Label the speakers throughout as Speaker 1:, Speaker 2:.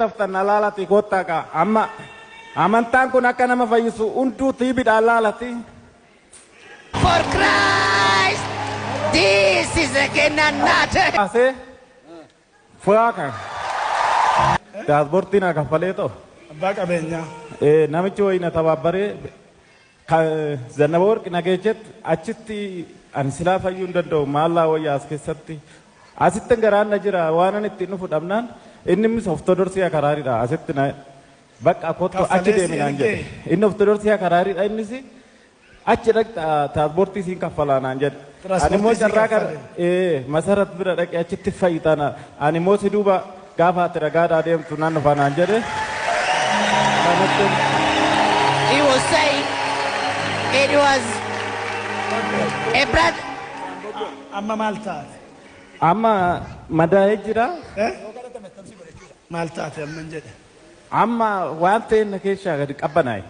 Speaker 1: Taftan alaalati kottaa kaa amma amantaan kun akka nama fayyisu hunduu tiibidhaan laalati.
Speaker 2: For Christ, this is again another.
Speaker 1: Kaasee fu'aa kan Tiraanspoortii naa kaffalee ta'u.
Speaker 3: Abbaa qabeenyaa.
Speaker 1: Namichi wayii na tabaabbaree Zannaba Warqi na geechetti achitti ani silaa fayyuu hin danda'u maallaa wayyaa as keessatti asitti garaan na jira waan ani ittiin dhufu dhabnaan inni immoo ortodoksii akaraariidha asitti na bakka kottu achi
Speaker 3: Kaffalee si
Speaker 1: deemi naan
Speaker 3: ergee?
Speaker 1: jedhe inni ortodoksii akaraariidha innis achi dhaqxa tiraanspoortii siin kaffalaa naan jedhe. Ani immoo
Speaker 3: Tiraanspoortii sii
Speaker 1: carraa kana
Speaker 3: kaffalee?
Speaker 1: Masarat bira dhaqee achitti fayyitana ani immoo si duuba gaafa ati ragaadhaa deemtu nan dhufa naan jedhe. Kanatti
Speaker 2: He was saying it was a brother.
Speaker 3: Amma maal taate?
Speaker 1: Amma madaa'ee jira.
Speaker 3: Eh? Maal taate amma hin jedhe?
Speaker 1: Amma waan ta'e na keessaa gadi qabbanaa'e.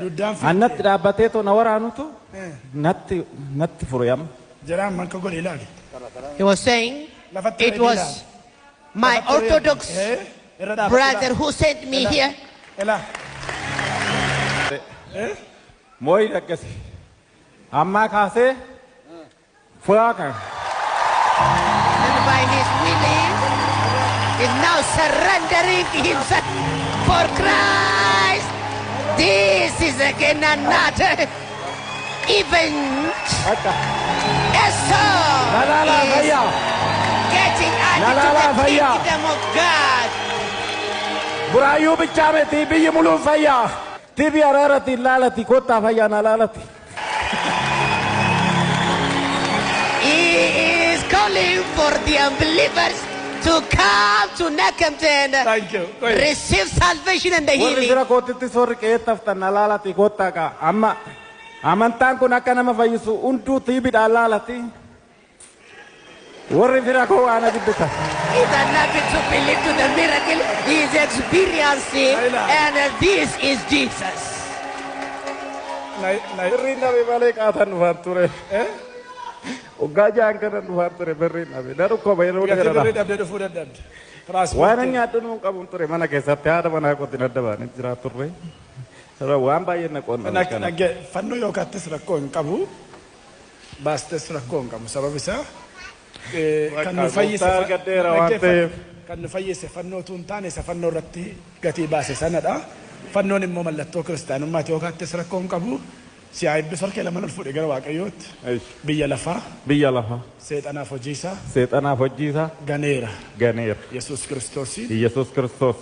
Speaker 3: Duddaan
Speaker 1: Annatti dhaabbatee too na waraanutu
Speaker 3: Eh.
Speaker 1: natti fure amma.
Speaker 3: Jiraan manka godhe ilaali.
Speaker 2: He was saying
Speaker 3: Lafatti
Speaker 2: it was my Orthodox
Speaker 3: Irra dhaabbate
Speaker 2: brother who sent me here.
Speaker 3: Ilaa.
Speaker 1: Mooyi dhaqqase. Ammaa kaasee fu'aa kan.
Speaker 2: And by his willing is now surrendering himself for Christ. This is again another event.
Speaker 1: Akka.
Speaker 2: Esau
Speaker 1: Lalaala
Speaker 2: is
Speaker 1: fayyaa.
Speaker 2: getting added to
Speaker 1: Lalaala
Speaker 2: the
Speaker 1: fayyaa.
Speaker 2: kingdom of God.
Speaker 1: Buraayyuu bichaa miti biyyi muluun fayyaa. Tiibii araarati laalati kottaa fayyaa na laalati.
Speaker 2: He is calling for the unbelievers to come to Nekemte and
Speaker 3: Thank you. Go ahead.
Speaker 2: receive salvation and the
Speaker 1: Warri
Speaker 2: healing.
Speaker 1: fira kootitti soorri qe'ee taftan na laalati kottaa kaa amma amantaan kun akka nama fayyisu hunduu tiibidhaan laalati. Warri fira koo waan jibbita.
Speaker 2: He's unhappy to believe to the miracle he is experiencing, and this is Jesus.
Speaker 1: Birriin dhabe malee qaatan dhufaan ture. Waggaa 6 kana dhufaan ture birriin dhabe. Na dhukkuba yeroo
Speaker 3: Gatii
Speaker 1: dheeraadha.
Speaker 3: birrii dhabdee dhufuu dadhabde.
Speaker 1: Waan
Speaker 3: Tiraanspoortii.
Speaker 1: nyaadhu nuun qabuun ture mana keessatti haadha manaa kootiin adda baanii jiraa turre. Waan baay'ee na qonna.
Speaker 3: Fannoo yookaattis rakkoo hin qabu. Baastes rakkoo hin qabu. Sabab isaa kan nu
Speaker 1: Bakka
Speaker 3: fayyise
Speaker 1: gooftaa argadheera waan ta'eef.
Speaker 3: Kan nu fayyise fannoo utuu hin taane isa fannoo irratti gatii baase sanadha. Fannoon immoo mallattoo kiristaanummaati yookaattis rakkoo hin qabu. Si haa eebbisu harka lamaan ol fuudhee gara Waaqayyootti. Biyya lafaa
Speaker 1: Biyya lafaa
Speaker 3: seexanaaf hojii isaa
Speaker 1: seexanaaf hojii isaa
Speaker 3: ganeera.
Speaker 1: Ganeera.
Speaker 3: Yesuus Kiristoosiin.
Speaker 1: Yesuus Kiristoos.